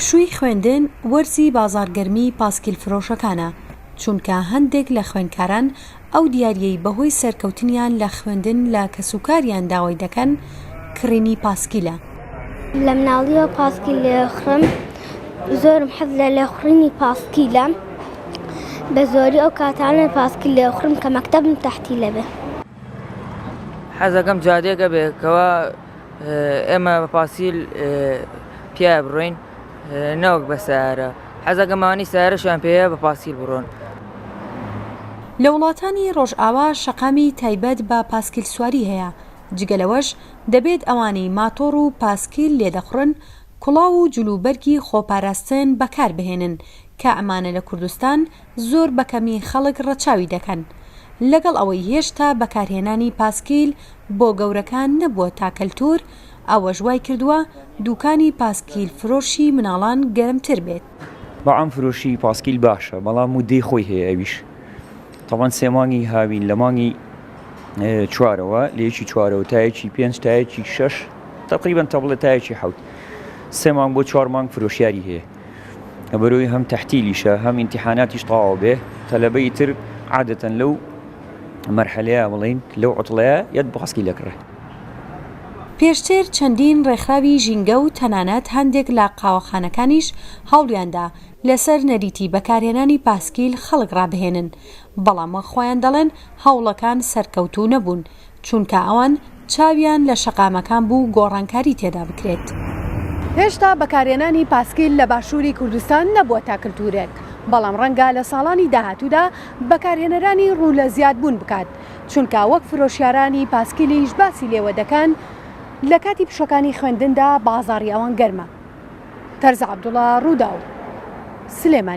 پشووی خوێندن وەرزی بازاڕگەرمی پاسکیلفرۆشەکانە، چونکە هەندێک لە خوێندکاران ئەو دیارییەی بەهۆی سەرکەوتنیان لە خوێندن لە کەسوکاریان داوای دەکەن، کڕینی پاسکیلە. لە مناڵیەوە پاسکیل لێخڕم، زۆرم حەز لە لێخوڕینی پاسکیلە، بە زۆری ئەو کاتانە پاسکیل لێخوڕم کە مەکتەبم تەحتیلە بێ. حەزەکەم جادەیەک هەبێ کەوا ئێمە بە پاسیل پیایا بڕۆین نەوەک بە سەیارە حەزەکەم ئەوانەی سەیارەشیان پێیە بە پاسیل بڕۆن. لە وڵاتانی ڕۆژئاوا شەقامی تایبەت بە پاسکیلسواری هەیە، جگە لەوەش دەبێت ئەوانەی ماتۆڕ و پاسکیل لێدەخوڕن کوڵاو و جلوبەرگی خۆپاراستن بەکاربهێنن کە ئەمانە لە کوردستان زۆر بەکەمی خەڵک ڕەچاوی دەکەن لەگەڵ ئەوەی هێشتا بەکارهێنانی پاسکیل بۆ گەورەکان نەبووە تا کەلتور، ئەوەش وایکردووە دوکانی پاسکیل فرۆشی مناڵان گەرمتر بێت. بەعام فرۆشی پاسکیل باشە بەڵام مودەی خۆی هەیە ئەویش تەبعەن سێ مانگی هاوین لە مانگی چوارەوە لە یەکی چوارەوە تا یەکی پێنج تا یەکی شەش تەقریبەن تا بڵێ تا یەکی حەوت سێ مانگ بۆ چوار مانگ فرۆشیاری هەیە بەرۆی هەم تەحتیلیشە هەم ئینتیحاناتیش تەواو بێ تەلەبەی تر عادەتەن لەو مەرحەلەیە بڵێین لەو عوتڵەیە یەت باسکی لەکڕێ. پێشتر چەندین ڕێکخراوی ژینگە و تەنانەت هەندێک لە قاوەخانەکانیش هەوڵیاندا لەسەر نەریتی بەکارهێنانی پاسکیل خەڵک ڕابهێنن، بەڵام وەک خۆیان دەڵێن هەوڵەکان سەرکەوتوو نەبوون، چونکە ئەوان چاویان لە شەقامەکان بوو گۆڕانکاری تێدا بکرێت. هێشتا بەکارهێنانی پاسکیل لە باشووری کوردستان نەبووەتە کلتوورێک، بەڵام ڕەنگە لە ساڵانی داهاتوودا بەکارهێنەرانی ڕوو لە زیادبوون بکات، چونکە وەک فرۆشیارانی پاسکیلیش باسی لێوە دەکەن، لە کاتی پشووەکانی خوێندندا بازاڕی ئەوان گەرمە. تەرزە عەبدوڵا، رووداو، سلێمانی.